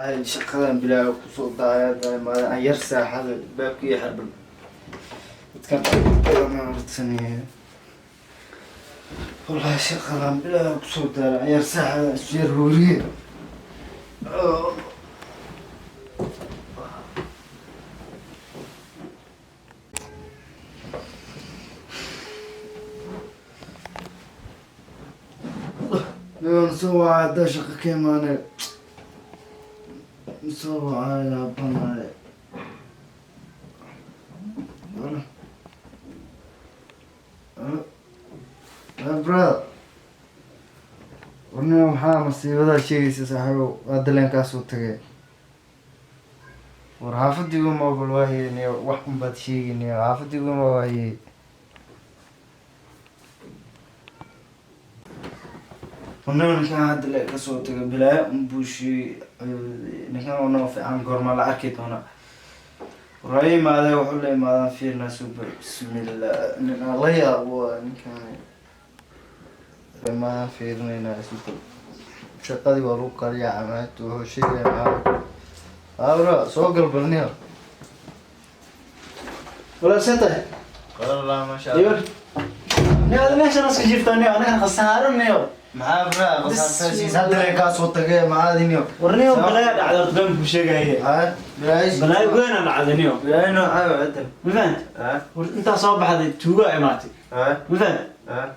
Ay shaqadan bilaa kusoo daaya maalin aan yar saaxada baabka iyo xarbal dadkan badan hortaniye. Wallahi shaqadan bilaa kusoo daaya aan yar saaxada isu yar huuriye. Niman soo wacay haddaa shaqo ka imaanay soo wacay yaabanaay. Halo. Halo. Hey brother. Warnimo maxaa masiibadaa sheegaysa saaxiibow? Waa daleenkaasuu tagay. War xaafadiiguma bal waahiyeniyo wax unbaad sheegayniyo xaafadiiguma waahiyey. Warnimo ninkan hadda le kasoo tagay bilaayo unbuu sheegay. Ninkan oo noo fiican goorma la arki doonaa? War ha imaadee, wuxuu la imaadaan fiirnaa super. Bismillah, nin aan la yaabo waa ninkan. Imaadaan fiirinaynaa super. Shaqadii waa lagu kala yaacay maanta, wuxuu sheegaya maxaa? Abra soo galbalniyo. Walaal tahay. Wallah masha. Iyo. Niyo aad meeshan iska jirtaa niyo aniga khasaaro niyo. Maxaa bra qasaartaasiis hadda leen kaasoo tagay maxaad niyo? War niyo balaya dhacday horta baan kuu sheegaya. Haa bilaayo. Balaya goyna dhacday niyo. Bilaayo noocaa waa ciddan. Ma fahant? Haa. War intaa soo baxday tuugaa imaatay. Haa. Ma fahant? Haa.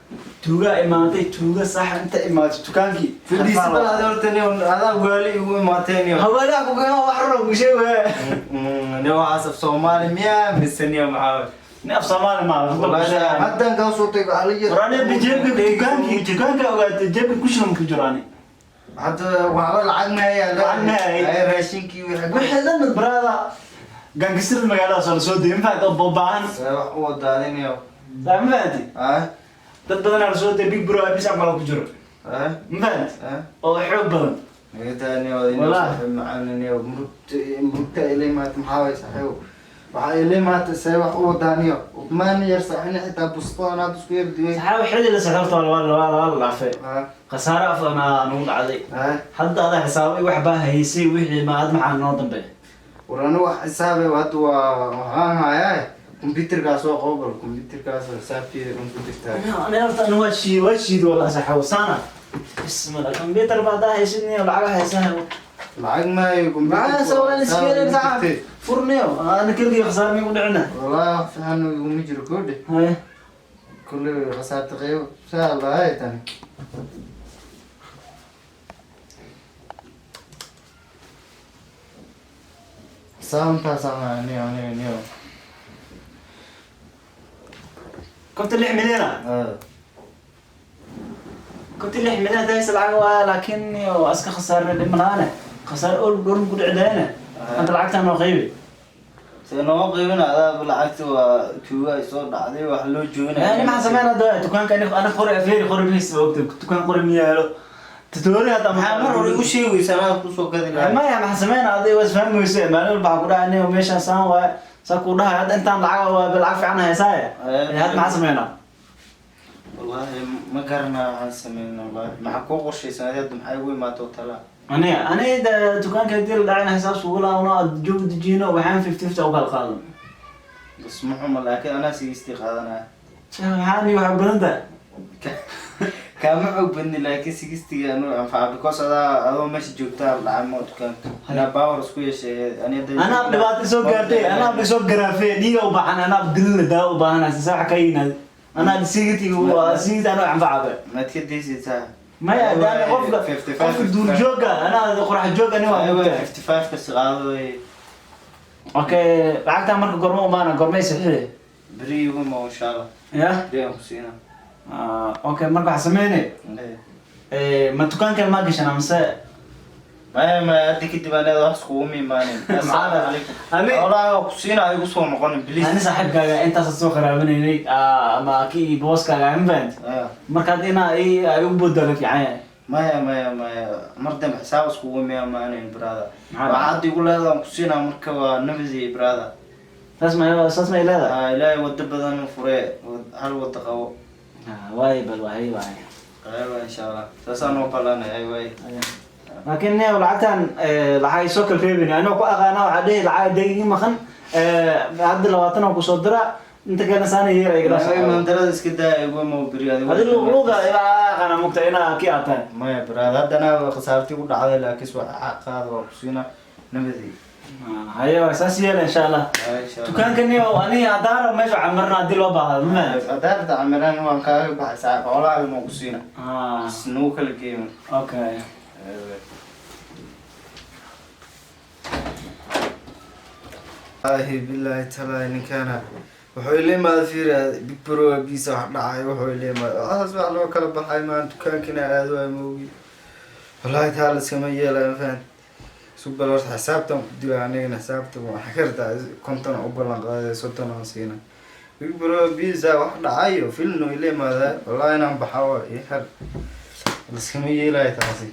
Tuugaa imaatay, tuuga sax inta imaatay dukaankii. Fadhiisi bal hada horta niyo, adaa waali igu imaatee niyo. Hawaalaha ku qiimaha wax run kuu sheegaya. Niyo waxaas af Soomaali miyaa mise niyo maxaa? Ni af Soomaali ma runta kuu sheegaya. Haddan kaasoo tagay waxaa la yiri. War aniga jeebka dukaankii dukaanka ogaatay jeebka kushilan ku jiro ani. Hadda waxba lacag ma hayaa. Lacag ma hayay. Ay raashinkii wixii. Wixii dhan brother gangistada magaalada soo la soo dayay ma fahant oo baahan. See wax u wadaadin niyo. Ma fahanti? Haa. Dad badan aa lasoo dayay big bro abis camal ku jiro. Haa. Ma fahant? Haa. Oo xoog badan. Nagataaniyo. Wallah. Macaaniniyo murugta murugta ilay maata maxaa waay saaxiibo? Waxaa ilay maata see wax u wadaaniyo maana yar saaxini xitaa bustadan hadda isku yar duway. Saxaabo xilli la saxoorta waa la dhaafay. Haa. Khasaare afana nagu dhacday. Haa. Hadda adaa xisaabay wax baa haysay wixii ma ad maxaa noo dambe. War anigu wax xisaabay hadda waa waxaan hayaa computerkaas oo qobol computerkaas oo xisaabteeda dhan ku jirtaa. Ani horta ani waa shiid wallah saxaabo sana. Bismillah computer baa hadaa haysid niyo lacag haysan. Lacag maayo computer. Maxaa sawlan iskeen saxaab furniyo ana keligii khasaare migu dhicina. Wallahi wax fiican iguma jiro koodhe. Haye. Kulley khasaarta qeyb saa lahay tani. Xisaabtaas ama niyo niyo niyo. 56 milyan ah. Ah. 56 milyan hadaa haysa lacag waa laakiin niyo iska khasaarna dhimanaane. Khasaare ol dhul ku dhicdayna. Anta lacagtaan noo qaybi. See noo qiibina adaaba lacagta waa tuuga ay soo dhacday wax loo jooginayo. Yani maxaa sameyn hadda dukaanka ani qori afeeri qori miis ogta dukaan qori miyaalo tutoori hadda. Maxaa mar hore igu sheegaysa anaa kusoo gadi lahaa? Maya maxaa sameyn aday waa isfahmi weyse maalin walba waxaa ku dhahay aniga meeshaan saan waay saa ku dhahay hadda intaan lacag waa lacag fiican haysaaye hadda maxaa sameynaa? Wallahi ma garanaa waxaan sameyn wallahi. Maxaa kuu qorshaysan adi hadda maxaa igu imaatoo talaa? Aniga dukaanka hadii la dhacayna xisaab sugu laabno aad joog dejiino waxaan 50-50 u kala qaadan. Bas ma xuma laakiin anaa sigistii qaadanaya. Maxaa ni waxaa badan tahay? Kaama xoog badni laakiin sigistiga anuu anfaca because adaa adoo meesha joogtaa la dhacay moo dukaanka. Anaa power isku yeeshay ani hadda. Anaa dhibaato soo gaartay anaa soo garaafay dhiiga u baahan anaa dilna daawo u baahan sasa wax ka yinaad anaa sigiti waa sigiti anaa anfaca. Maad ka daysataa? Maya daani qofka qofka duurjooga anaa qorax joog ani waa Aywa mugtahay. 55 ka qaado way. Okay lacagtaa marka gorma umaana gormay saxiixi? Beri igu ma insha Allah. Ya. Beri aan ku siinaa. Okay marka waxaa sameyne ma dukaankan ma gashan amase? Maya maya hadda kadib anaada wax iskuguma imaanin. Assalaamu calaykum. Wallaahi waa ku siinaa igu soo noqonin please. Ani saaxiibkaaga intaas soo qaraabanaynay ama kii booskaaga ma fahant? Ah. Marka hadda inaa ay u boodala fiican yahay. Maya maya maya mar dambe xisaab iskuguma imaanin brother. Maxaa? Waxaa hadda igu leedahay waan ku siinaa marka waa nabadi brother. Saas ma leedahay? Ah, ilaahay wado badan u furee hal wado qabo. Waay bal waay waay. Aywa insha Allah saasaa noo ballanay aywa. Aya. Laakiin ne lacagtan lacag soo kala reebin, anoo ku aqaana waxaa dhihi lacag deeg ii maqan. Hadda 20 aan kusoo dira, inta kalena saana yeera igala soo. Mandarada iska daa, igu ma beri adigu. Adi luuqluuqa ilaa aqaana mugta inaa kii aad tahay. Maya brother, haddana khasaartii ku dhacday, laakiin waa qaad, waa ku siina nabadii. Haye, waa saas yeela, insha Allah. Insha Allah. Dukaanka ni ani haddaara meesha camirna haddii loo baahdo ma. Hadaarta camiraan waan kaaga baxay saaxiib, xoolahaaga ma ku siina. Nagu kala geema. Okay. Wallaahi billaahi talaahi, ninkaana wuxuu ila imaada, fiiri, big bro abiisa wax dhacay, wuxuu ila imaada waxaas wax loo kala baxay maan dukaankina aado waa moogi. Wallaahi taa la iskama yeelaya, ma fahanti? Subal horta xisaabtan ku dila anigana, xisaabtan waxaa kartaa 50 u ballan qaaday, 30 aan siina. Big bro abiisa wax dhacayo filno ila imaada, wallaahi inaan baxa waa ii xer, la iskama yeelaya taasi.